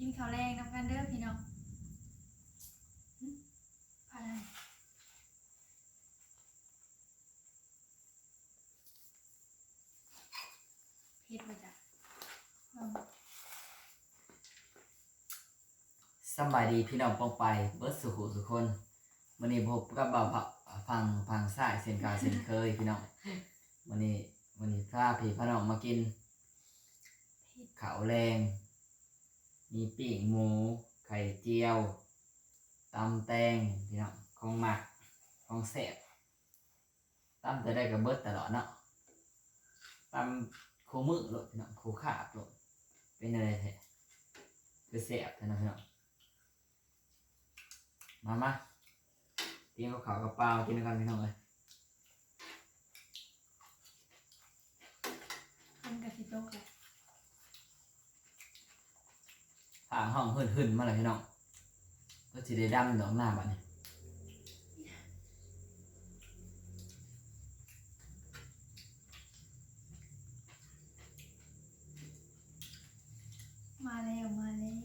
ກິນເຂົ້າແລງນຳກັນເດີພີ່ນ້ອງ. ຫຶ ພາດ ເຜັດບໍ່ຈັກ ລອງ. ສຳບາຍດີພີ່ນ້ອງປ້ອງປາຍເບິດສູ່ຜູ້ສູ່ຄົນ. ມື້ນີ້ພົບກັບບ່າວ ພ- ຝັ່ງ ຝັ່ງຊ້າຍເຊັ່ນເກົ່າເຊັ່ນເຄີຍພີ່ນ້ອງ. ມື້ນີ້ ມື້ນີ້ພາພີ່ພານ້ອງມາກິນເຂົ້າແລງ ມີປີ້ງໝູ ໄຂ່ຈຽວ ຕຳແຕງພີ່ນ້ອງ ຂອງມັກ ຂອງແຊບ. ຕຳແຕ່ໃດກໍເບິດຕະຫຼອດເນາະ ຕຳຄູ່ມື້ໂລດພີ່ນ້ອງ ຄູ່ຄາບໂລດ. ເປັນແນວໃດແທ້ ຄືແຊບແທ້ເນາະພີ່ນ້ອງ. ມາ ມາ ກິນກັບເຂົ້າກັບປາ ກິນນຳກັນພີ່ນ້ອງເອີຍ. ມັນກໍຊິຕົກແຫຼະ. ຟ້າຮ້ອງຮຶ່ນໆມາແລ້ວພີ່ນ້ອງ ກໍຊິໄດ້ດຳດອກນາບາດນີ້. ມາແລ້ວ ມາແລ້ວ.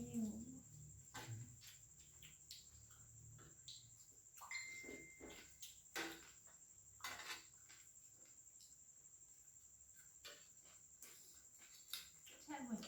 ແຊບເວີຍ.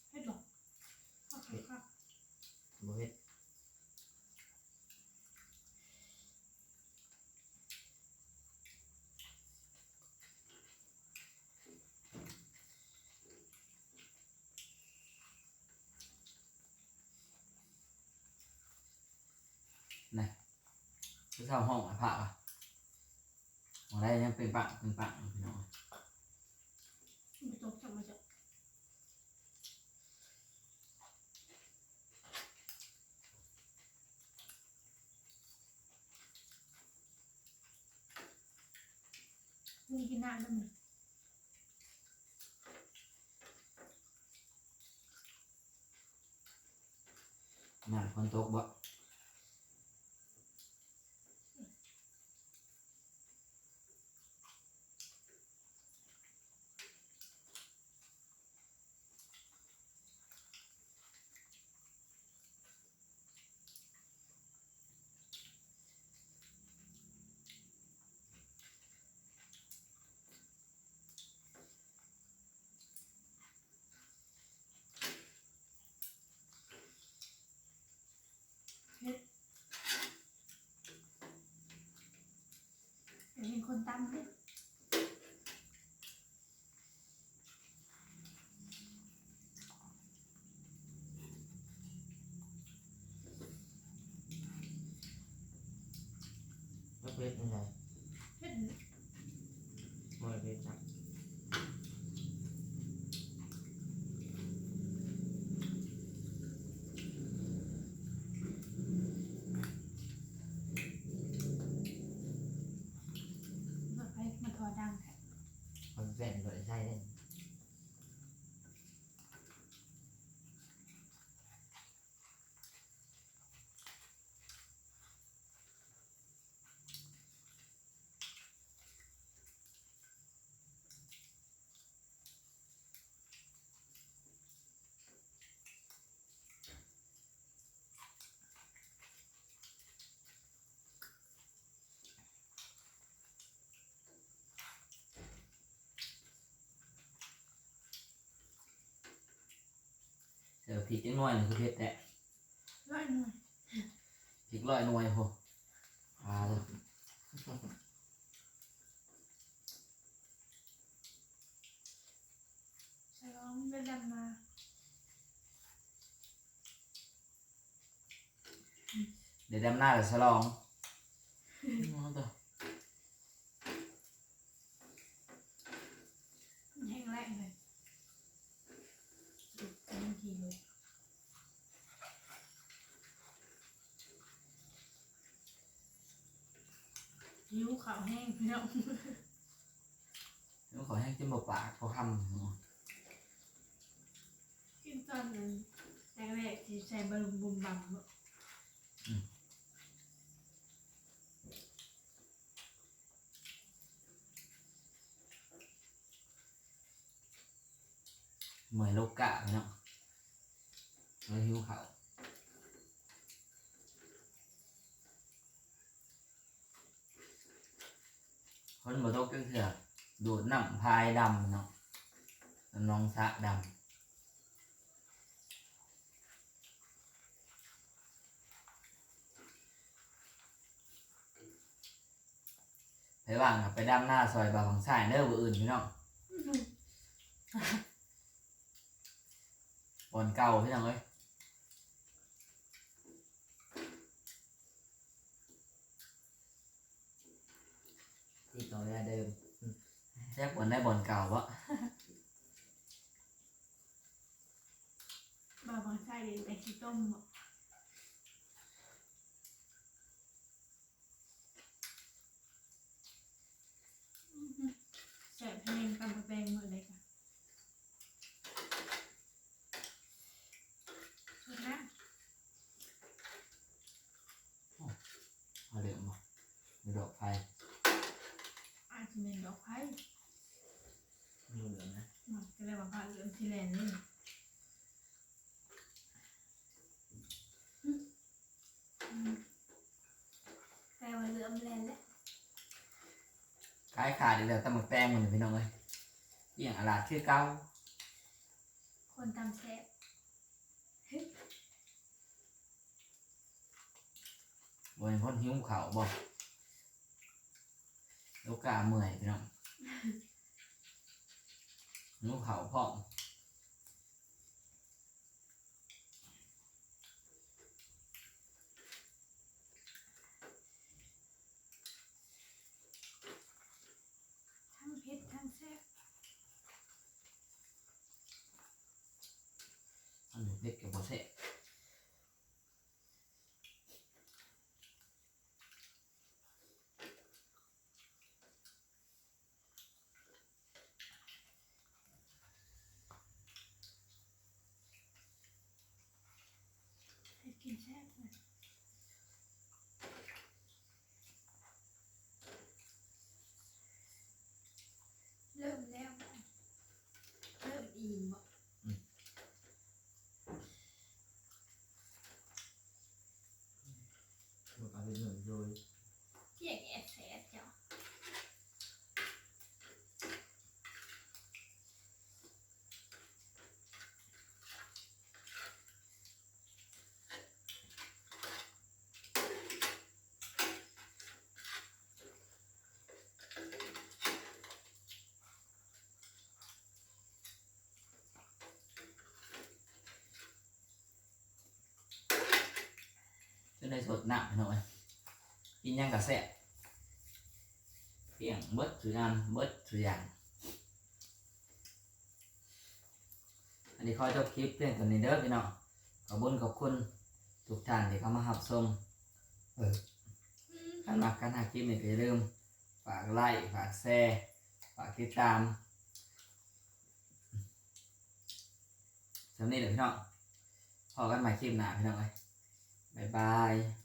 ເຜັດບໍ່? ເຜັດ ບໍ່ເຜັດ. ນະ ຜູ້ສາວຮ້ອງໃຫ້ພະວ່າ ບໍ່ໄດ້ ຍັງເປັນປະເປັນປະຢູ່ ພີ່ນ້ອງ. ມັນຕົກຈັກມາຈາກ ກິນນ້ຳນຳ ນ້ຳຝົນຕົກບໍ່? ເຮັດ ຢາກເຫັນຄົນຕຳເດ້. ແລ້ວເຜັດຈັ່ງໃດ? ເຜັດ ບໍ່ໄດ້ເຜັດຈັກ. ລົດໃຜມາທໍ່ດັງແທ້? ເອົາແວ່ນບໍ່ໄດ້ໃສ່ເດ້. ໃສ່ບັກພິກຈັກໜ້ອຍໜຶ່ງຄືເຜັດແທ້. ຮ້ອຍໜ່ວຍ ອີກຮ້ອຍໜ່ວຍພຸ້ນ ອ່າ ສະຫຼອງໄດ້ດຳນາ ໄດ້ດຳນາແລ້ວສະຫຼອງ ແຮງແລ້ງເລີຍ ເຕັມທີ່ເລີຍ ຫິວເຂົ້າແຮງພີ່ນ້ອງ ຫິວເຂົ້າແຮງຈົນບໍ່ປາກບໍ່ຄຳ ກິນຕອນນັ້ນແລກໆ ຊິໃສ່ບະລຸມບຸມບຳເນາະ ອືມ. ເມື່ອຍລົກກະເນາະ ເລີຍຫິວເຂົ້າ ຝົນບໍ່ຕົກຈັກເທື່ອ ໂດດນ້ຳພາຍດຳເນາະ ນ້ຳໜອງສະດຳ. ໃຜວ່າງກໍໄປດຳນາຊ່ອຍບ່າວຝັ່ງຊ້າຍເດີ ມື້ອື່ນພີ່ນ້ອງ ບ່ອນເກົ່າພີ່ນ້ອງເອີຍ ຄືເກົ່າແລ້ວເດີ ແຊບບ່ອນໃດ ບ່ອນເກົ່າບໍ? ບ່າວຝັ່ງຊ້າຍເລີຍໄປຂີ້ຕົມບໍ? ແຊບແຮງ ຕຳບັກແຕງມື້ໃດກະ ສຸດແລ້ວ ໂອ້ ເອົາເຫຼືອງບໍ່ ຫຼືດອກໄຟ? ອາດຊິແມ່ນດອກໄຟ ບໍ່ເຫຼືອງນະ ມັນກໍເລີຍວ່າພາເຫຼືອງຊິແລ່ນເລີຍ. ອືມ ແຕ່ວ່າເຫຼືອມແລ່ນແຫຼະ ຂາຍຂາດອີກແລ້ວ ຕຳບັກແຕງມື້ນີ້ພີ່ນ້ອງເອີຍ ກ້ຽງອາຫຼາດຄືເກົ່າ ຄົນຕຳແຊບ ບໍ່ແມ່ນຄົນຫິວເຂົ້າບໍ? ລູກຄ້າເມື່ອຍພີ່ນ້ອງ ຫິວເຂົ້າພ້ອມ. ທັງເຜັດທັງແຊບ ອັນນີ້ເຜັດກໍບໍ່ແຊບ. ເຮັດກິນແຊບເລີຍ ເລີ່ມແລ້ວບໍ່? ເລີ່ມອີ່ມບໍ່? ອືມ. ມັນກະເຮັດເງິນໂດຍ ກຽງແອດແຊດເຈົ້າ ຈົນໄດ້ສົດນ້ຳພີ່ນ້ອງເອີຍ ກິນຫຍັງກະແຊບ ກ້ຽງເບິດທຸກຢ່າງ ເບິດທຸກຢ່າງ. ອັນນີ້ຂໍຈົບຄລິບພຽງເທົ່ານີ້ເດີພີ່ນ້ອງ ຂອບບຸນຂອບຄຸນທຸກທ່ານທີ່ເຂົ້າມາຮັບຊົມ ເອີ ຄັນມັກຄັນຮັກຄລິບນີ້ກໍຢ່າລືມຝາກໄລ ຝາກແຊ ຝາກຕິດຕາມ ສ່ຳນີ້ແຫຼະພີ່ນ້ອງ ພໍ້ກັນໃໝ່ຄລິບໜ້າພີ່ນ້ອງເອີຍ ບາຍບາຍ.